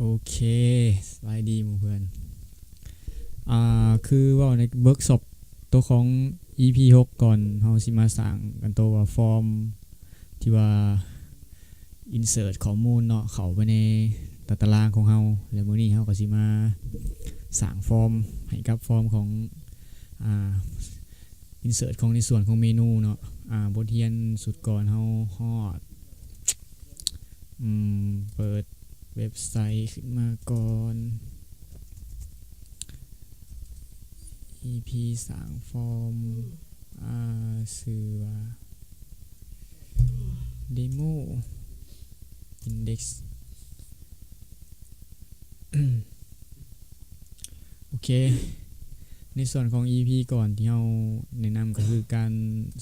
ໂອເຄ ສະບາຍດີໝູ່ເພື່ອນ. ອ່າ ຄືເວົ້າໃນເວີກຊັອບໂຕຂອງອີພີຫົກກ່ອນ ເຮົາຊິມາສ້າງອັນໂຕວ່າຟອມທີ່ວ່າອິນເສີດຂໍ້ມູນເນາະ ເຂົ້າໄປໃນຕາຕະລາງຂອງເຮົາ ແລະ ມື້ນີ້ເຮົາກໍຊິມາສ້າງຟອມໃຫ້ກັບຟອມຂອງ ອ່າ ອິນເສີດຂອງໃນສ່ວນຂອງເມນູເນາະ. ອ່າ ບົດຮຽນຊຸດກ່ອນເຮົາຮອດ ອືມ ເປີດເວັບໄຊຂຶ້ນມາກ່ອນ ອີພີສ້າງຟອມ ອ່າ ຊື່ວ່າ Demo Index ໂອເຄ ໃນສ່ວນຂອງອີພີກ່ອນທີ່ເຮົາແນະນຳກໍຄືການ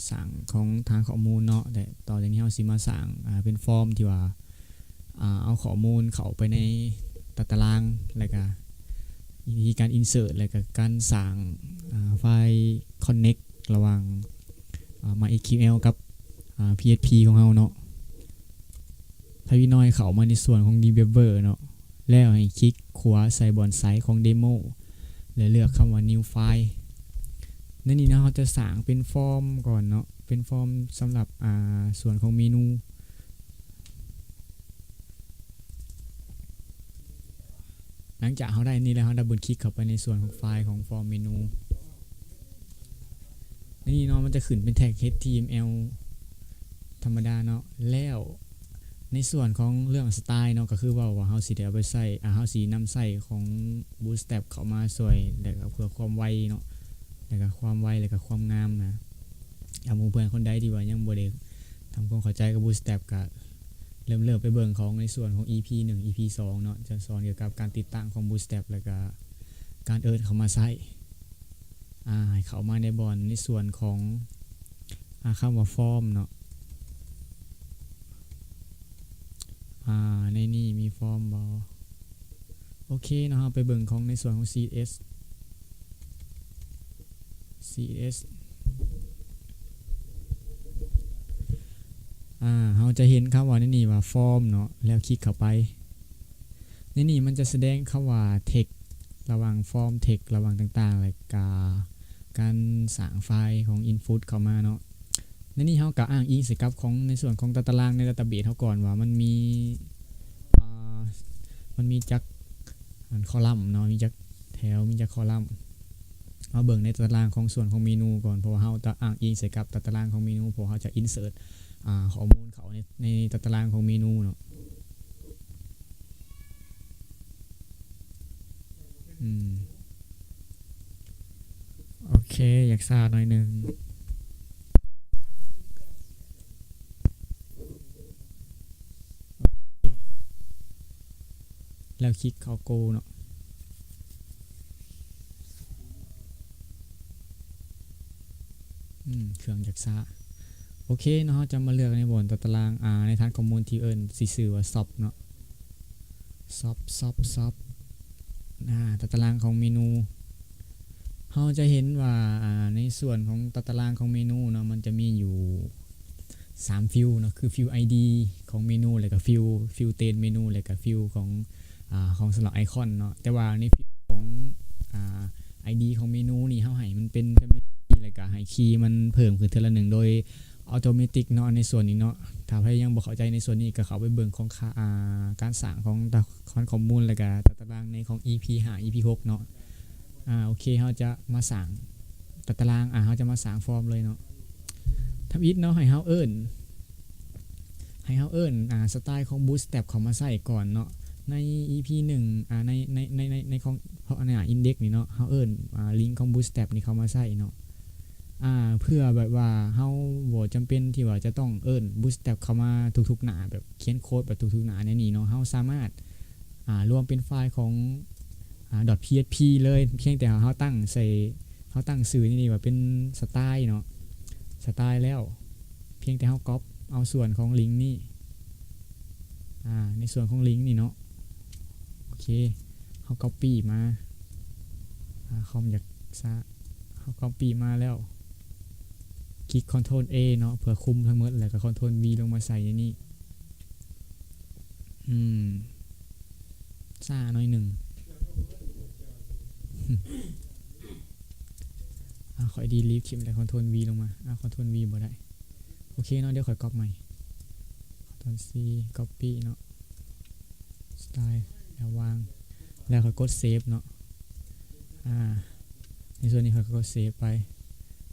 ສ້າງຂອງຖານຂໍ້ມູນເນາະ ແລະ ຕໍ່ຈາກນີ້ເຮົາຊິມາສ້າງ ອ່າ ເປັນຟອມທີ່ວ່າ ອ່າ ເອົາຂໍ້ມູນເຂົ້າໄປໃນຕາຕະລາງ ແລະກະວິທີການ insert ແລະກະການສ້າງ ອ່າ ໄຟລ໌ connect ລະຫວ່າງ ອ່າ MySQL ກັບ ອ່າ PHP ຂອງເຮົາເນາະ. ພາຍວິນ້ອຍເຂົ້າມາໃນສ່ວນຂອງ Developer ເນາະ ແລ້ວໃຫ້ຄລິກຂວາໃສ່ບ່ອນໄຊຂອງ Demo ແລະ ເລືອກຄຳວ່າ New File. ໃນນີ້ເນາະ ເຮົາຈະສ້າງເປັນຟອມກ່ອນເນາະ ເປັນຟອມສຳລັບ ອ່າ ສ່ວນຂອງເມນູ. ຫຼັງຈາກເຮົາໄດ້ອັນນີ້ແລ້ວ ເຮົາດັບເບິນຄລິກເຂົ້າໄປໃນສ່ວນຂອງໄຟລ໌ຂອງຟອມເມນູ. ໃນນີ້ເນາະ ມັນຈະຂຶ້ນເປັນແທັກ HTML ທຳມະດາເນາະ ແລ້ວໃນສ່ວນຂອງເລື່ອງສະໄຕເນາະ ກໍຄືເວົ້າວ່າເຮົາຊິໄດ້ເອົາໄປໃຊ້ ອ່າ ເຮົາຊິນຳໃຊ້ຂອງ Bootstrap ເຂົ້າມາຊ່ວຍ ແລະ ກໍເພື່ອຄວາມໄວເນາະ ແລະ ກໍຄວາມໄວ ແລະ ກໍຄວາມງາມນະ. ອ່າ ໝູ່ເພື່ອນຄົນໃດທີ່ວ່າຍັງບໍ່ໄດ້ທຳຄວາມເຂົ້າໃຈກັບ Bootstrap ກໍເລີ່ມ ເລີ່ມໄປເບິ່ງຂອງໃນສ່ວນຂອງ ອີພີໜຶ່ງ ອີພີສອງເນາະ ຈະສອນກ່ຽວກັບການຕິດຕັ້ງຂອງ Bootstrap ແລະ ກໍການ add ເຂົ້າມາໃຊ້. ອ່າ ໃຫ້ເຂົ້າມາໃນບ່ອນໃນສ່ວນຂອງ ອ່າ ຄຳວ່າຟອມເນາະ. ອ່າ ໃນນີ້ມີຟອມບໍ່? ໂອເຄເນາະ ເຮົາໄປເບິ່ງຂອງໃນສ່ວນຂອງ CSS CSS ອ່າ ເຮົາຈະເຫັນຄຳວ່າໃນນີ້ວ່າຟອມເນາະ ແລ້ວຄລິກເຂົ້າໄປ. ໃນນີ້ມັນຈະສະແດງຄຳວ່າ text ລະຫວ່າງຟອມ text ລະຫວ່າງຕ່າງໆ ແລະກະການສ້າງໄຟລ໌ຂອງ input ເຂົ້າມາເນາະ. ໃນນີ້ເຮົາກະອ້າງອີງໃສ່ກັບຂອງໃນສ່ວນຂອງຕາຕະລາງໃນ database ເຮົາກ່ອນວ່າມັນມີ ອ່າ ມັນມີຈັກ ອັນ column ເນາະ ມີຈັກແຖວ ມີຈັກ column. ເຮົາເບິ່ງໃນຕາຕະລາງຂອງສ່ວນຂອງເມນູກ່ອນ ເພາະວ່າເຮົາຈະອ້າງອີງໃສ່ກັບຕາຕະລາງຂອງເມນູ ເພາະເຮົາຈະ insert ອ່າ ຂໍ້ມູນເຂົ້າໃນ ໃນຕາຕະລາງຂອງເມນູເນາະ. ອືມ ໂອເຄ ຢາກຊ້າໜ້ອຍໜຶ່ງ. ແລ້ວຄລິກເຂົ້າ Go ເນາະ. ອືມ ເຄື່ອງຢາກຊ້າ. ໂອເຄເນາະ ເຮົາຈະມາເລືອກໃນບ່ອນຕາຕະລາງ ອ່າ ໃນຖານຂໍ້ມູນທີ່ເອີ້ນ ຊິຊື່ວ່າ Shop ເນາະ. Shop Shop Shop ອ່າ ຕາຕະລາງຂອງເມນູ. ເຮົາຈະເຫັນວ່າ ອ່າ ໃນສ່ວນຂອງຕາຕະລາງຂອງເມນູເນາະ ມັນຈະມີຢູ່ສາມ field ເນາະ ຄື field ID ຂອງເມນູ ແລ້ວກໍ field field ເຕັມເມນູ ແລ້ວກໍ field ຂອງ ອ່າ ຂອງສຳລັບ icon ເນາະ. ແຕ່ວ່າໃນ field ຂອງ ອ່າ ID ຂອງເມນູນີ້ ເຮົາໃຫ້ມັນເປັນ ແລ້ວກໍໃຫ້ຄີມັນເພີ່ມຂຶ້ນເທື່ອລະໜຶ່ງໂດຍ automatic ເນາະ ໃນສ່ວນນີ້ເນາະ. ຖ້າໃຜຍັງບໍ່ເຂົ້າໃຈໃນສ່ວນນີ້ ກໍເຂົ້າໄປເບິ່ງຂອງ ອ່າ ການສ້າງຂອງຖານຂໍ້ມູນ ແລ້ວກໍຕາຕະລາງໃນຂອງ ອີພີຫ້າ ອີພີຫົກເນາະ. ອ່າ ໂອເຄ ເຮົາຈະມາສ້າງຕາຕະລາງ ອ່າ ເຮົາຈະມາສ້າງຟອມເລີຍເນາະ. ທຳອິດເນາະ ໃຫ້ເຮົາເອີ້ນ ໃຫ້ເຮົາເອີ້ນ ອ່າ ສະໄຕຂອງ Bootstrap ເຂົ້າມາໃຊ້ກ່ອນເນາະ. ໃນ ອີພີໜຶ່ງ ອ່າ ໃນ ໃນ ໃນ ໃນ ໃນຂອງ ເພາະອັນນີ້ Index ນີ້ເນາະ ເຮົາເອີ້ນ ອ່າ link ຂອງ Bootstrap ນີ້ເຂົ້າມາໃຊ້ເນາະ. ອ່າ ເພື່ອແບບວ່າເຮົາບໍ່ຈຳເປັນທີ່ວ່າຈະຕ້ອງເອີ້ນ Bootstrap ເຂົ້າມາທຸກໆໜ້າ ແບບຂຽນໂຄດແບບທຸກໆໜ້າແນວນີ້ເນາະ. ເຮົາສາມາດ ອ່າ ລວມເປັນໄຟລ໌ຂອງ ອ່າ .php ເລີຍ ພຽງແຕ່ເຮົາຕັ້ງໃສ່ ເຮົາຕັ້ງຊື່ໃນນີ້ວ່າເປັນ Style ເນາະ Style ແລ້ວ ພຽງແຕ່ເຮົາ copy ເອົາສ່ວນຂອງ link ນີ້ ອ່າ ໃນສ່ວນຂອງ link ນີ້ເນາະ. ໂອເຄ ເຮົາ copy ມາ ອ່າ ຄອມຢາກຊ້າ ເຮົາ copy ມາແລ້ວ ຄລິກ Ctrl A ເນາະ ເພື່ອຄຸມທັງໝົດ ແລ້ວກໍ Ctrl V ລົງມາໃສ່ໃນນີ້. ອືມ ຊ້າໜ້ອຍໜຶ່ງ. ອາ ຂ້ອຍດີລີດຄລິບແລ້ວ ຄອນໂທຣນວີລົງມາ. ອາ ຄອນໂທຣນວີບໍ່ໄດ້. ໂອເຄເນາະ, ດຽວຂ້ອຍກັອບໃໝ່. ຄອນໂທຣນຊີ ກັອບປີ້ເນາະ. ສະຕາຍ ແລ້ວວາງ ແລ້ວຂ້ອຍກົດເຊບເນາະ. ອາ ໃນສ່ວນນີ້ຂ້ອຍກໍກົດເຊບໄປ.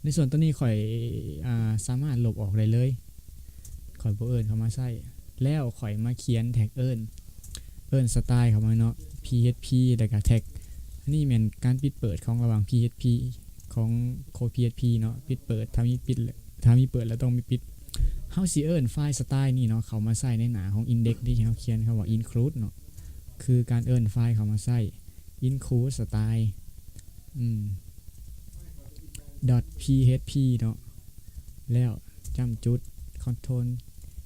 ໃນສ່ວນຕົວນີ້ຂ້ອຍ ອາ ສາມາດລົບອອກໄດ້ເລີຍ. ຂ້ອຍບໍ່ເອີ້ນເຂົ້າມາໃຊ້. ແລ້ວຂ້ອຍມາຂຽນແທັກເອີ້ນ ເອີ້ນສະຕາຍເຂົ້າມາເນາະ ພີເອັດພີ ແລ້ວກໍແທັກ. ອັນນີ້ແມ່ນການປິດເປີດຂອງລະຫວ່າງພີເອັດພີ ຂອງໂຄດພີເອັດພີເນາະ. ປິດເປີດ ຖ້າມີປິດ ຖ້າມີເປີດແລ້ວຕ້ອງມີປິດ. ເຮົາຊິເອີ້ນໄຟລ໌ສະຕາຍນີ້ເນາະ ເຂົ້າມາໃສ່ໃນໜ້າຂອງອິນເດັກທີ່ເຮົາຂຽນຄຳວ່າອິນຄລູດເນາະ ຄືການເອີ້ນໄຟລ໌ເຂົ້າມາໃສ່ ອິນຄລູດສະຕາຍ ອືມ ດອດພີເອັດພີເນາະ. ແລ້ວຈ້ຳຈຸດ ຄອນໂທຣນ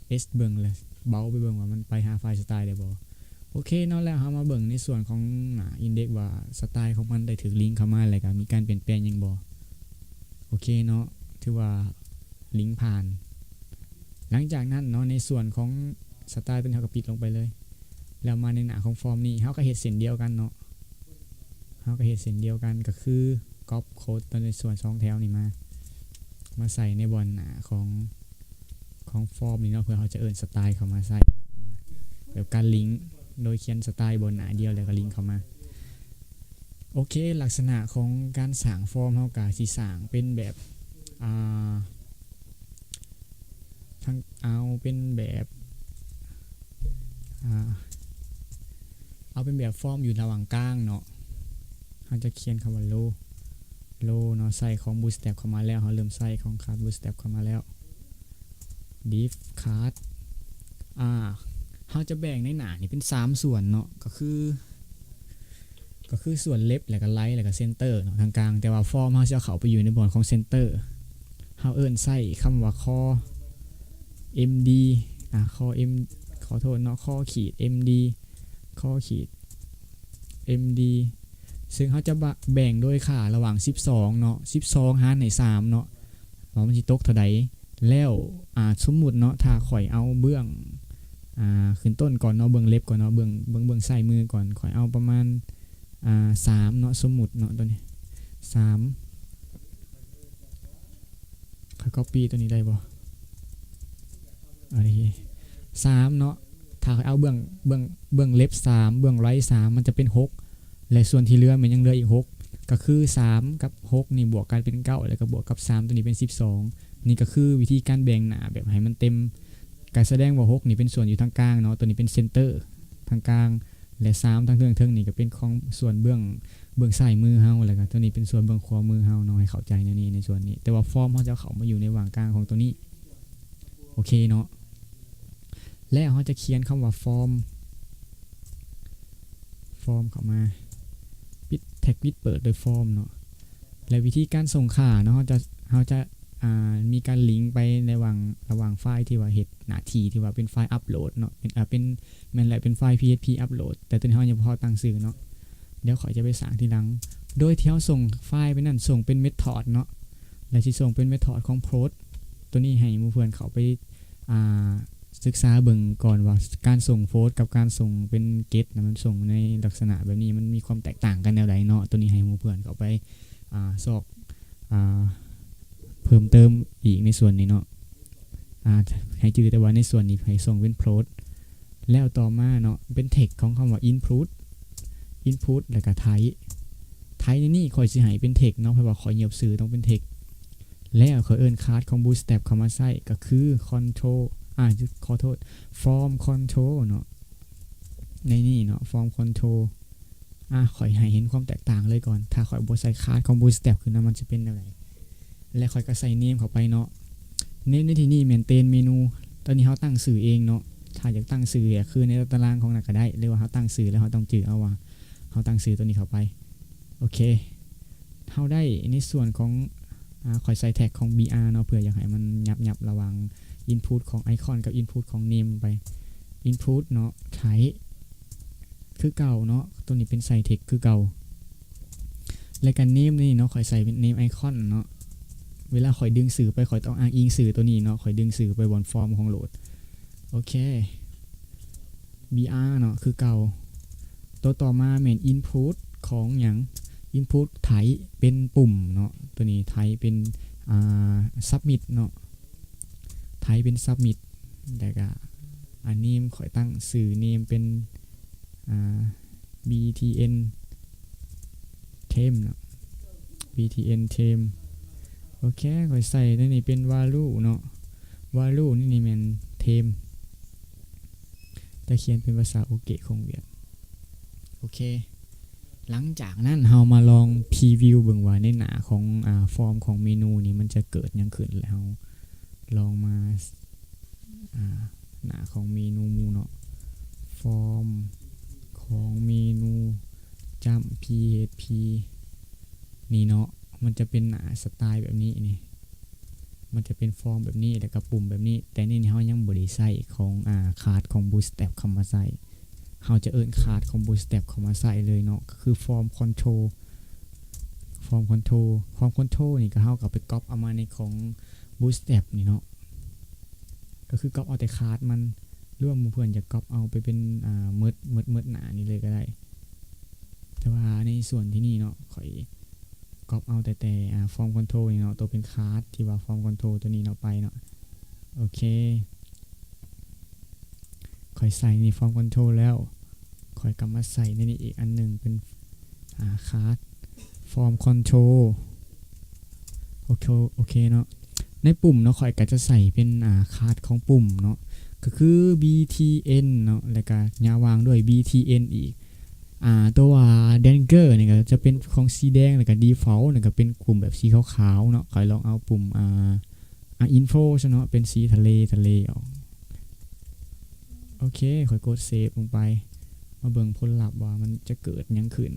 ເອັສເບິ່ງ ແລ້ວເບົາໄປເບິ່ງວ່າມັນໄປຫາໄຟລ໌ສະຕາຍໄດ້ບໍ່. ໂອເຄເນາະ, ແລ້ວເຮົາມາເບິ່ງໃນສ່ວນຂອງໜ້າອິນເດັກວ່າສະຕາຍຂອງມັນໄດ້ຖືກລິງເຂົ້າມາ ແລ້ວກໍມີການປ່ຽນແປງຫຍັງບໍ່. ໂອເຄເນາະ, ຖືວ່າລິງຜ່ານ. ຫຼັງຈາກນັ້ນເນາະ, ໃນສ່ວນຂອງສະຕາຍຕົວນີ້ ເຮົາກໍປິດລົງໄປເລີຍ. ແລ້ວມາໃນໜ້າຂອງຟອມນີ້ ເຮົາກໍເຮັດເຊັ່ນດຽວກັນເນາະ, ເຮົາກໍເຮັດເຊັ່ນດຽວກັນ ກໍຄືກັອບໂຄດຕົວໃນສ່ວນສອງແຖວນີ້ມາ ມາໃສ່ໃນບ່ອນໜ້າຂອງ ຂອງຟອມນີ້ເນາະ ເພື່ອເຮົາຈະເອີ້ນສະຕາຍເຂົ້າມາໃສ່ ແບບການລິງໂດຍຂຽນສະຕາຍບ່ອນໜ້າດຽວ ແລ້ວກໍລິງເຂົ້າມາ. ໂອເຄ, ລັກສະນະຂອງການສ້າງຟອມ ເຮົາກໍຊິສ້າງເປັນແບບ ອ່າ ທັງ ເອົາເປັນແບບ ອ່າ ເອົາເປັນແບບຟອມຢູ່ລະຫວ່າງກາງເນາະ. ເຮົາຈະຂຽນຄຳວ່າໂລ ໂລເນາະ, ໃສ່ຂອງບູດສະແຕັບເຂົ້າມາແລ້ວ, ເຮົາເລີ່ມໃສ່ຂອງຄາດບູດສະແຕັບເຂົ້າມາແລ້ວ. ດິຟຄາດ ອ່າ ເຮົາຈະແບ່ງໃນໜ້ານີ້ເປັນສາມສ່ວນເນາະ, ກໍຄື ກໍຄືສ່ວນເລັບ ແລ້ວກໍໄລ ແລ້ວກໍເຊັນເຕີເນາະ ທາງກາງ. ແຕ່ວ່າຟອມເຮົາຈະເຂົ້າໄປຢູ່ໃນບ່ອນຂອງເຊັນເຕີ. ເຮົາເອີ້ນໃຊ້ຄຳວ່າຄໍເອັມດີ ອ່າ ຄໍເອັມ ຂໍໂທດເນາະ, ຄໍຂີດເອັມດີ ຄໍຂີດເອັມດີ ຊຶ່ງເຮົາຈະບະ ແບ່ງໂດຍຄ່າລະຫວ່າງສິບສອງເນາະ, ສິບສອງຫານໃຫ້ສາມເນາະ ວ່າມັນຊິຕົກເທົ່າໃດ. ແລ້ວ ອ່າ ສົມມຸດເນາະ, ຖ້າຂ້ອຍເອົາເບື້ອງ ອ່າ ຂຶ້ນຕົ້ນກ່ອນເນາະ, ເບື້ອງເລັບກ່ອນເນາະ, ເບື້ອງ ເບື້ອງ ເບື້ອງຊ້າຍມືກ່ອນ, ຂ້ອຍເອົາປະມານ ອ່າ ສາມເນາະ, ສົມມຸດເນາະ ຕົວນີ້ ສາມ. ຂ້ອຍກັອບປີ້ຕົວນີ້ໄດ້ບໍ່? ໂອເຄ ສາມເນາະ. ຖ້າຂ້ອຍເອົາເບື້ອງ ເບື້ອງ ເບື້ອງເລັບສາມ ເບື້ອງໄລສາມ ມັນຈະເປັນຫົກ ແລະ ສ່ວນທີ່ເຫຼືອແມ່ນຍັງເຫຼືອອີກຫົກ ກໍຄືສາມກັບຫົກນີ້ບວກກັນເປັນເກົ້າ ແລ້ວກໍບວກກັບສາມ ຕົວນີ້ເປັນສິບສອງ. ນີ້ກໍຄືວິທີການແບ່ງໜ້າແບບໃຫ້ມັນເຕັມ, ກໍສະແດງວ່າຫົກນີ້ເປັນສ່ວນຢູ່ທາງກາງເນາະ, ຕົວນີ້ເປັນເຊັນເຕີທາງກາງ ແລະ ສາມທາງເທິງໆນີ້ກໍເປັນຂອງສ່ວນເບື້ອງ ເບື້ອງຊ້າຍມືເຮົາ, ແລ້ວກໍຕົວນີ້ເປັນສ່ວນເບື້ອງຂວາມືເຮົາເນາະ, ໃຫ້ເຂົ້າໃຈແນວນີ້ໃນສ່ວນນີ້. ແຕ່ວ່າຟອມເຮົາຈະເຂົ້າມາຢູ່ໃນຫວ່າງກາງຂອງຕົວນີ້. ໂອເຄເນາະ, ແລ້ວເຮົາຈະຂຽນຄຳວ່າຟອມ ຟອມເຂົ້າມາ ປິດ ແທັກປິດເປີດໂດຍຟອມເນາະ. ແລະ ວິທີການສົ່ງຄ່າເນາະ, ເຮົາຈະ ເຮົາຈະ ອ່າ ມີການລິງໄປໃນຫວ່າງ ລະຫວ່າງໄຟລ໌ທີ່ວ່າເຮັດໜ້າທີ່ທີ່ວ່າເປັນໄຟລ໌ອັບໂຫຼດເນາະ, ເປັນ ອ່າ ເປັນ ແມ່ນແຫຼະ ເປັນໄຟລ໌ພີເອັດພີອັບໂຫຼດ, ແຕ່ຕົວນີ້ເຮົາຍັງບໍ່ພໍຕັ້ງຊື່ເນາະ, ດຽວຂ້ອຍຈະໄປສ້າງທີຫຼັງ. ໂດຍທີ່ເຮົາສົ່ງໄຟລ໌ໄປນັ້ນ ສົ່ງເປັນເມັດທອດເນາະ, ແລະ ຊິສົ່ງເປັນເມັດທອດຂອງໂພຣດ. ຕົວນີ້ໃຫ້ໝູ່ເພື່ອນເຂົ້າໄປ ອ່າ ສຶກສາເບິ່ງກ່ອນວ່າການສົ່ງໂພຣດກັບການສົ່ງເປັນເກັດນະ, ມັນສົ່ງໃນລັກສະນະແບບນີ້ ມັນມີຄວາມແຕກຕ່າງກັນແນວໃດເນາະ. ຕົວນີ້ໃຫ້ໝູ່ເພື່ອນເຂົ້າໄປ ອ່າ ຊອກ ອ່າ ເພີ່ມເຕີມອີກໃນສ່ວນນີ້ເນາະ. ອ່າ ໃຫ້ຈື່ແຕ່ວ່າໃນສ່ວນນີ້ໃຫ້ສົ່ງເປັນໂພຣດ. ແລ້ວຕໍ່ມາເນາະ ເປັນເທັກຂອງຄຳວ່າອິນພຸດ ອິນພຸດ ແລ້ວກະໄທ ໄທໃນນີ້ຂ້ອຍຊິໃຫ້ເປັນເທັກເນາະ, ເພາະວ່າຂ້ອຍຍົບຊື່ຕ້ອງເປັນເທັກ. ແລ້ວຂ້ອຍເອີ້ນຄາດຂອງບູດສະແຕັບເຂົ້າມາໃຊ້ ກໍຄືຄອນໂທຣ ອ່າ ຂໍໂທດ ຟອມຄອນໂທຣເນາະ, ໃນນີ້ເນາະ ຟອມຄອນໂທຣ. ອ່າ ຂ້ອຍໃຫ້ເຫັນຄວາມແຕກຕ່າງເລີຍກ່ອນ, ຖ້າຂ້ອຍບໍ່ໃສ່ຄາດຂອງບູດສະແຕັບຂຶ້ນນະ ມັນຊິເປັນແນວໃດ? ແລະ ຂ້ອຍກໍໃສ່ເນມເຂົ້າໄປເນາະ, ເນມໃນທີ່ນີ້ແມ່ນເຕນເມນູ. ຕອນນີ້ເຮົາຕັ້ງຊື່ເອງເນາະ, ຖ້າຢາກຕັ້ງຊື່ກໍຄືໃນຕາລາງຂອງນັ້ນກໍໄດ້ ຫຼືວ່າເຮົາຕັ້ງຊື່ແລ້ວເຮົາຕ້ອງຈື່ເອົາວ່າເຮົາຕັ້ງຊື່ຕົວນີ້ເຂົ້າໄປ. ໂອເຄ ເຮົາໄດ້ໃນສ່ວນຂອງ ອາ ຂ້ອຍໃສ່ແທັກຂອງບີອາເນາະ ເພື່ອຢາກໃຫ້ມັນຫຍັບໆລະຫວ່າງອິນພຸດຂອງໄອຄອນກັບອິນພຸດຂອງເນມໄປ. ອິນພຸດເນາະ ໄທ ຄືເກົ່າເນາະ, ຕົວນີ້ເປັນໃສ່ເທັກຄືເກົ່າ. ແລະກະເນມນີ້ເນາະ ຂ້ອຍໃສ່ເປັນເນມໄອຄອນເນາະ, ເວລາຂ້ອຍດຶງຊື່ໄປ ຂ້ອຍຕ້ອງອ້າງອີງຊື່ຕົວນີ້ເນາະ, ຂ້ອຍດຶງຊື່ໄປບ່ອນຟອມຂອງໂຫຼດ. ໂອເຄ ບີອາເນາະ ຄືເກົ່າ. ຕົວຕໍ່ມາແມ່ນ input ຂອງຫຍັງ? input type ເປັນປຸ່ມເນາະ, ຕົວນີ້ type ເປັນ ອ່າ submit ເນາະ, type ເປັນ submit ແລ້ວກະ ອາ name ຂ້ອຍຕັ້ງຊື່ name ເປັນ ອ່າ btn theme ເນາະ, btn theme. ໂອເຄ ຂ້ອຍໃສ່ໃນນີ້ເປັນ value ເນາະ, value ໃນນີ້ແມ່ນ theme ຈະຂຽນເປັນພາສາໂອເກຂອງຫວຽດ. ໂອເຄ ຫຼັງຈາກນັ້ນເຮົາມາລອງ preview ເບິ່ງວ່າໃນໜ້າຂອງ ອາ form ຂອງເມນູນີ້ມັນຈະເກີດຫຍັງຂຶ້ນ ແລ້ວເຮົາລອງມາ ອາ ໜ້າຂອງເມນູເນາະ, form ຂອງເມນູ jump php ນີ້ເນາະ, ມັນຈະເປັນໜ້າສະໄຕແບບນີ້ນີ້, ມັນຈະເປັນ form ແບບນີ້ ແລ້ວກໍປຸ່ມແບບນີ້. ແຕ່ນີ້ເຮົາຍັງບໍ່ໄດ້ໃຊ້ຂອງ ອາ class ຂອງ Bootstrap ເຂົ້າມາໃຊ້, ເຮົາຈະເອີ້ນ class ຂອງ Bootstrap ເຂົ້າມາໃຊ້ເລີຍເນາະ, ກໍຄື form control, form control, form control ນີ້ກໍເຮົາກໍໄປ copy ເອົາມາໃນຂອງ Bootstrap ນີ້ເນາະ, ກໍຄື copy ເອົາແຕ່ class ມັນ ຫຼືວ່າໝູ່ເພື່ອນຢາກ copy ເອົາໄປເປັນ ອາ ໝົດ ໝົດ ໝົດໜ້ານີ້ເລີຍກໍໄດ້. ແຕ່ວ່າໃນສ່ວນທີ່ນີ້ເນາະ ຂ້ອຍ copy ເອົາແຕ່ ແຕ່ ອາ form control ນີ້ເນາະ, ຕົວເປັນ class ທີ່ວ່າ form control ຕົວນີ້ເນາະ ໄປເນາະ. ໂອເຄ ຂ້ອຍໃສ່ນີ້ form control ແລ້ວ ຂ້ອຍກໍມາໃສ່ໃນນີ້ອີກອັນໜຶ່ງ ເປັນ ອາ class form control. ໂອເຄ ໂອເຄເນາະ, ໃນປຸ່ມເນາະ ຂ້ອຍກໍຈະໃສ່ເປັນ ອາ class ຂອງປຸ່ມເນາະ ກໍຄື btn ເນາະ ແລ້ວກໍຍາວວາງດ້ວຍ btn ອີກ. ອາ ຕົວວ່າ dagger ນີ້ກໍຈະເປັນຂອງສີແດງ ແລ້ວກໍ default ນີ້ກໍເປັນປຸ່ມແບບສີຂາວໆເນາະ. ຂ້ອຍລອງເອົາປຸ່ມ ອາ ອາ info ຊະເນາະ ເປັນສີທະເລ ທະເລອອກ. ໂອເຄ ຂ້ອຍກົດ save ລົງໄປ, ມາເບິ່ງຜົນລັບວ່າມັນຈະເກີດຫຍັງຂຶ້ນ.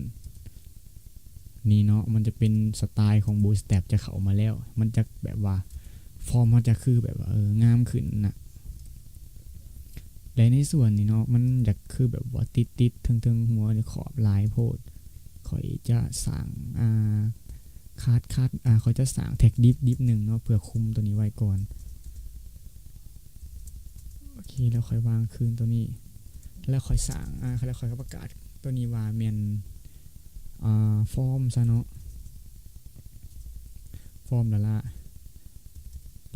ນີ້ເນາະ ມັນຈະເປັນສະໄຕຂອງ Bootstrap ຈະເຂົ້າມາແລ້ວ, ມັນຈະແບບວ່າ form ມັນຈະຄືແບບວ່າ ເອີ ງາມຂຶ້ນນະ. ແລະ ໃນສ່ວນນີ້ເນາະ ມັນຢາກຄືແບບວ່າຕິດໆ ເທິງໆ ຫົວ ຂອບຫຼາຍໂພດ. ຂ້ອຍຈະສ້າງ ອາ class class ອາ ຂ້ອຍຈະສ້າງ tag div div ໜຶ່ງເນາະ ເພື່ອຄຸມຕົວນີ້ໄວ້ກ່ອນ. ໂອເຄ ແລ້ວຂ້ອຍວາງຄືນຕົວນີ້ ແລ້ວຂ້ອຍສ້າງ ອາ ແລ້ວຂ້ອຍກໍປະກາດຕົວນີ້ວ່າແມ່ນ ອາ form ຊະເນາະ, form ລະລະ.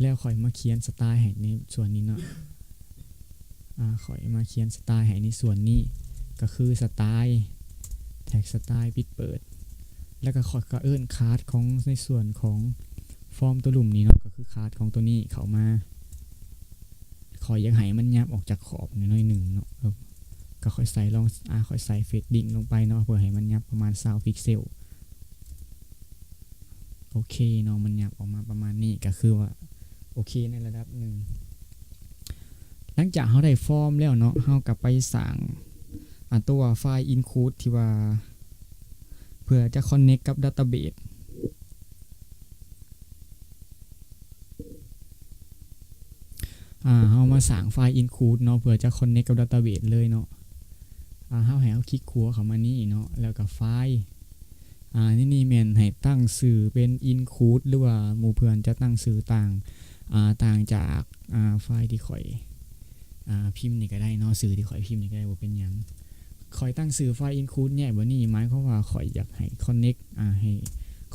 ແລ້ວຂ້ອຍມາຂຽນສະໄຕໃຫ້ໃນສ່ວນນີ້ເນາະ, ອາ ຂ້ອຍມາຂຽນສະໄຕໃຫ້ໃນສ່ວນນີ້ ກໍຄືສະໄຕ tag ສະໄຕ ປິດເປີດ. ແລ້ວກໍຂ້ອຍກໍເອີ້ນ class ຂອງໃນສ່ວນຂອງ form ຕົວລຸ່ມນີ້ເນາະ, ກໍຄື class ຂອງຕົວນີ້ເຂົ້າມາ. ຂ້ອຍຢາກໃຫ້ມັນຫຍັບອອກຈາກຂອບໜ້ອຍໜຶ່ງເນາະ, ກໍຂ້ອຍໃສ່ລອງ ອາ ຂ້ອຍໃສ່ padding ລົງໄປເນາະ ເພື່ອໃຫ້ມັນຫຍັບປະມານຊາວພິກເຊວ. ໂອເຄເນາະ, ມັນຫຍັບອອກມາປະມານນີ້ ກໍຄືວ່າໂອເຄໃນລະດັບໜຶ່ງ. ຫຼັງຈາກເຮົາໄດ້ form ແລ້ວເນາະ, ເຮົາກໍໄປສ້າງ ອາ ຕົວ file include ທີ່ວ່າເພື່ອຈະ connect ກັບ database. ອາ ເຮົາມາສ້າງ file include ເນາະ ເພື່ອຈະ connect ກັບ database ເລີຍເນາະ. ອາ ເຮົາໃຫ້ເຮົາຄລິກຂວາເຂົ້າມານີ້ເນາະ ແລ້ວກໍ file. ອາ ໃນນີ້ແມ່ນໃຫ້ຕັ້ງຊື່ເປັນ include ຫຼືວ່າໝູ່ເພື່ອນຈະຕັ້ງຊື່ຕ່າງ ອາ ຕ່າງຈາກ ອາ ໄຟລ໌ທີ່ຂ້ອຍ ອາ ພິມນີ້ກໍໄດ້ເນາະ, ຊື່ທີ່ຂ້ອຍພິມນີ້ກໍໄດ້ ບໍ່ເປັນຫຍັງ. ຂ້ອຍຕັ້ງຊື່ໄຟລ໌ include ແຍກແບບນີ້ ໝາຍຄວາມວ່າຂ້ອຍຢາກໃຫ້ connect ອາ ໃຫ້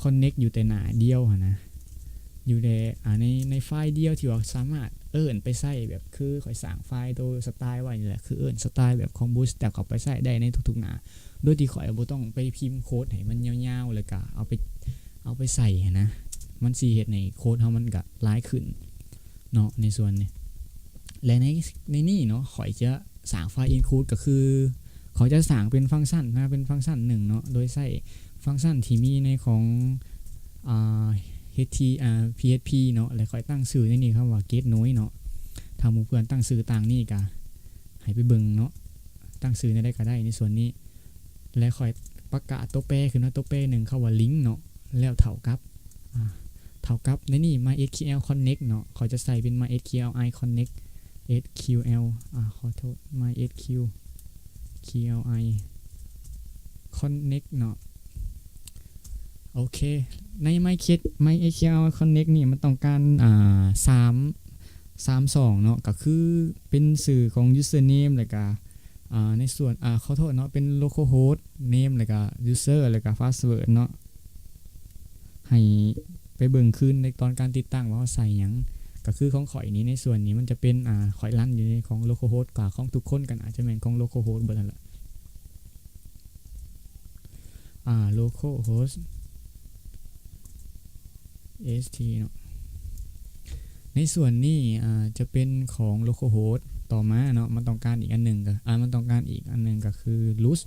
connect ຢູ່ແຕ່ໜ້າດຽວຫັ້ນນະ, ຢູ່ແຕ່ ອາ ໃນ ໃນໄຟລ໌ດຽວທີ່ວ່າສາມາດເອີ້ນໄປໃຊ້ ແບບຄືຂ້ອຍສ້າງໄຟລ໌ໂຕສະໄຕໄວ້ນີ້ແຫຼະ, ຄືເອີ້ນສະໄຕແບບຂອງ Bootstrap ເຂົ້າໄປໃຊ້ໄດ້ໃນທຸກໆໜ້າ ໂດຍທີ່ຂ້ອຍບໍ່ຕ້ອງໄປພິມໂຄດໃຫ້ມັນຍາວໆ ແລ້ວກະເອົາໄປ ເອົາໄປໃສ່ຫັ້ນນະ, ມັນຊິເຮັດໃຫ້ໂຄດເຮົາມັນກະຫຼາຍຂຶ້ນເນາະ ໃນສ່ວນນີ້. ແລະ ໃນ ໃນນີ້ເນາະ ຂ້ອຍຈະສ້າງໄຟລ໌ include ກໍຄືຂ້ອຍຈະສ້າງເປັນຟັງຊັນນະ, ເປັນຟັງຊັນໜຶ່ງເນາະ ໂດຍໃຊ້ຟັງຊັນທີ່ມີໃນຂອງ ອາ ເອັດ ທີ ອາ ພີ ເອັດ ພີ ເນາະ ແລະ ຂ້ອຍຕັ້ງຊື່ໃນນີ້ຄຳວ່າ get node ເນາະ. ຖ້າໝູ່ເພື່ອນຕັ້ງຊື່ຕ່າງນີ້ກະໃຫ້ໄປເບິ່ງເນາະ, ຕັ້ງຊື່ແນວໃດກະໄດ້ໃນສ່ວນນີ້. ແລະ ຂ້ອຍປະກາດຕົວແປຂຶ້ນມາຕົວແປໜຶ່ງ ຄຳວ່າ link ເນາະ ແລ້ວເທົ່າກັບ ອາ ເທົ່າກັບໃນນີ້ MySQL Connect ເນາະ, ຂ້ອຍຈະໃສ່ເປັນ MySQL i Connect SQL ອາ ຂໍໂທດ MySQL i Connect ເນາະ. ໂອເຄ ໃນ MySQL Connect ນີ້ມັນຕ້ອງການ ອາ ສາມ ສາມຊ່ອງເນາະ, ກໍຄືເປັນຊື່ຂອງ username ແລ້ວກະ ອາ ໃນສ່ວນ ອາ ຂໍໂທດເນາະ ເປັນ localhost name ແລ້ວກະ user ແລ້ວກະ password ເນາະ ໃຫ້ໄປເບິ່ງຄືນໃນຕອນການຕິດຕັ້ງວ່າເຮົາໃສ່ຫຍັງ. ກະຄືຂອງຂ້ອຍນີ້ ໃນສ່ວນນີ້ມັນຈະເປັນ ອາ ຂ້ອຍລັນຢູ່ໃນຂອງ localhost ກະຂອງທຸກຄົນກະອາດຈະແມ່ນຂອງ localhost ເບິດຫັ້ນລະ. ອາ localhost st ເນາະ ໃນສ່ວນນີ້ ອາ ຈະເປັນຂອງ localhost. ຕໍ່ມາເນາະ ມັນຕ້ອງການອີກອັນໜຶ່ງກະ ອາ ມັນຕ້ອງການອີກອັນໜຶ່ງກະຄື root.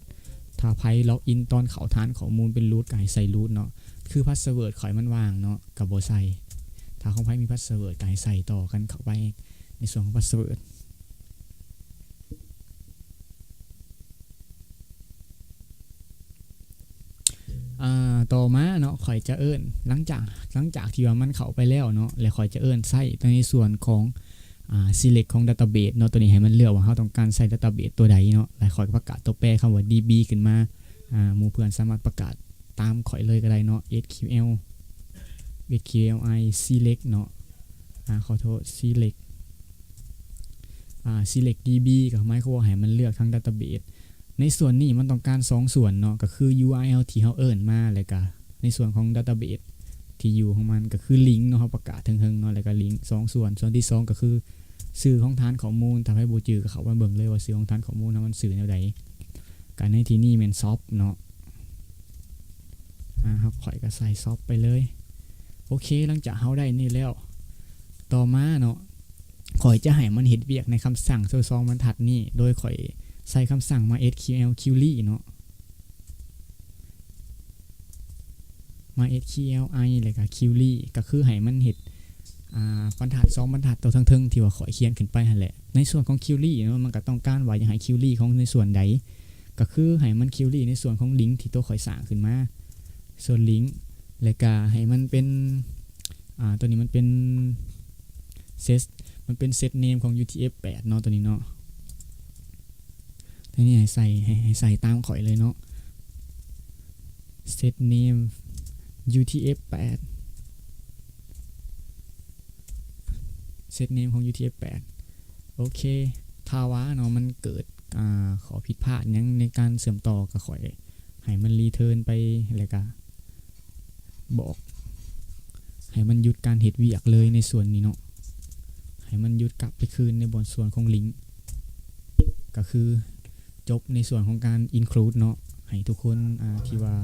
ຖ້າໃຜ login ຕອນເຂົ້າຖານຂໍ້ມູນເປັນ root ກະໃຫ້ໃສ່ root ເນາະ ຄື password ຂ້ອຍມັນວ່າງເນາະ ກະບໍ່ໃສ່. ຖ້າຂອງໃຜມີ password ກະໃຫ້ໃສ່ຕໍ່ກັນເຂົ້າໄປໃນສ່ວນຂອງ password. ອາ ຕໍ່ມາເນາະ ຂ້ອຍຈະເອີ້ນ ຫຼັງຈາກ ຫຼັງຈາກທີ່ວ່າມັນເຂົ້າໄປແລ້ວເນາະ ແລ້ວຂ້ອຍຈະເອີ້ນໃຊ້ໃນສ່ວນຂອງ ອາ select ຂອງ database ເນາະ. ໂຕນີ້ໃຫ້ມັນເລືອກວ່າເຮົາຕ້ອງການໃຊ້ database ຕົວໃດເນາະ ແລ້ວຂ້ອຍກະປະກາດຕົວແປຄຳວ່າ db ຂຶ້ນມາ. ອາ ໝູ່ເພື່ອນສາມາດປະກາດຕາມຂ້ອຍເລີຍກະໄດ້ເນາະ SQL SQLi select ເນາະ ອາ ຂໍໂທດ select ອາ select db ກະໝາຍຄວາມວ່າໃຫ້ມັນເລືອກທັງ database. ໃນສ່ວນນີ້ມັນຕ້ອງການສອງສ່ວນເນາະ ກະຄື url ທີ່ເຮົາເອີ້ນມາ ແລ້ວກະໃນສ່ວນຂອງ database ທີ່ຢູ່ຂອງມັນ ກະຄື link ເນາະ ເຮົາປະກາດເທິງໆເນາະ ແລ້ວກະ link ສອງສ່ວນ. ສ່ວນທີສອງກະຄືຊື່ຂອງຖານຂໍ້ມູນ. ຖ້າໃຜບໍ່ຈື່ກະເຂົ້າມາເບິ່ງເລີຍວ່າຊື່ຂອງຖານຂໍ້ມູນເຮົາມັນຊື່ແນວໃດ. ກະໃນທີ່ນີ້ແມ່ນ shop ເນາະ ອາ ເຮົາ ຂ້ອຍກະໃສ່ shop ໄປເລີຍ. ໂອເຄ ຫຼັງຈາກເຮົາໄດ້ນີ້ແລ້ວ ຕໍ່ມາເນາະ ຂ້ອຍຈະໃຫ້ມັນເຮັດວຽກໃນຄຳສັ່ງສອງບັນທັດນີ້ ໂດຍຂ້ອຍໃສ່ຄຳສັ່ງ MySQL query ເນາະ MySQLi ແລ້ວກະ query ກະຄືໃຫ້ມັນເຮັດ ອາ ບັນທັດສອງບັນທັດໂຕເທິງໆ ທີ່ວ່າຂ້ອຍຂຽນຂຶ້ນໄປຫັ້ນແຫຼະ. ໃນສ່ວນຂອງ query ເນາະ ມັນກະຕ້ອງການວ່າຢາກໃຫ້ query ຂອງໃນສ່ວນໃດ ກະຄືໃຫ້ມັນ query ໃນສ່ວນຂອງ link ທີ່ໂຕຂ້ອຍສ້າງຂຶ້ນມາ ສ່ວນ link ແລ້ວກະໃຫ້ມັນເປັນ ອາ ໂຕນີ້ມັນເປັນ set ມັນເປັນ set name ຂອງ utf ແປດເນາະ ໂຕນີ້ເນາະ. ໂຕນີ້ໃຫ້ໃສ່ ໃຫ້ ໃຫ້ໃສ່ຕາມຂ້ອຍເລີຍເນາະ set name utf ແປດ set name ຂອງ utf ແປດ. ໂອເຄ ຖ້າວ່າເນາະ ມັນເກີດ ອາ ຂໍ້ຜິດພາດຫຍັງໃນການເຊື່ອມຕໍ່ ກະຂ້ອຍໃຫ້ມັນ return ໄປ ແລ້ວກະບອກໃຫ້ມັນຢຸດການເຮັດວຽກເລີຍໃນສ່ວນນີ້ເນາະ ໃຫ້ມັນຢຸດກັບໄປຄືນໃນບ່ອນສ່ວນຂອງ link. ກະຄືຈົບໃນສ່ວນຂອງການ include ເນາະ ໃຫ້ທຸກຄົນ ອາ ທີ່ວ່າ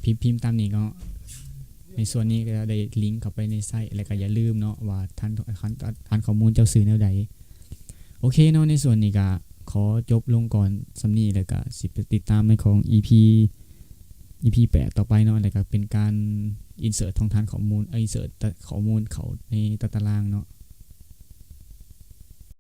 ພິມ ພິມຕາມນີ້ເນາະ ໃນສ່ວນນີ້ກະໄດ້ link ເຂົ້າໄປໃນໄຊ ແລ້ວກະຢ່າລືມເນາະວ່າຖານ ຖານ ຖານຂໍ້ມູນເຈົ້າຊື່ແນວໃດ. ໂອເຄເນາະ ໃນສ່ວນນີ້ກະຂໍຈົບລົງກ່ອນສ່ຳນີ້ ແລ້ວກະຊິໄປຕິດຕາມໃນຂອງ EP EP ແປດຕໍ່ໄປເນາະ ແລ້ວກະເປັນການ insert ຂອງຖານຂໍ້ມູນ ເອີ insert ຂໍ້ມູນເຂົ້າໃນຕາຕະລາງເນາະ.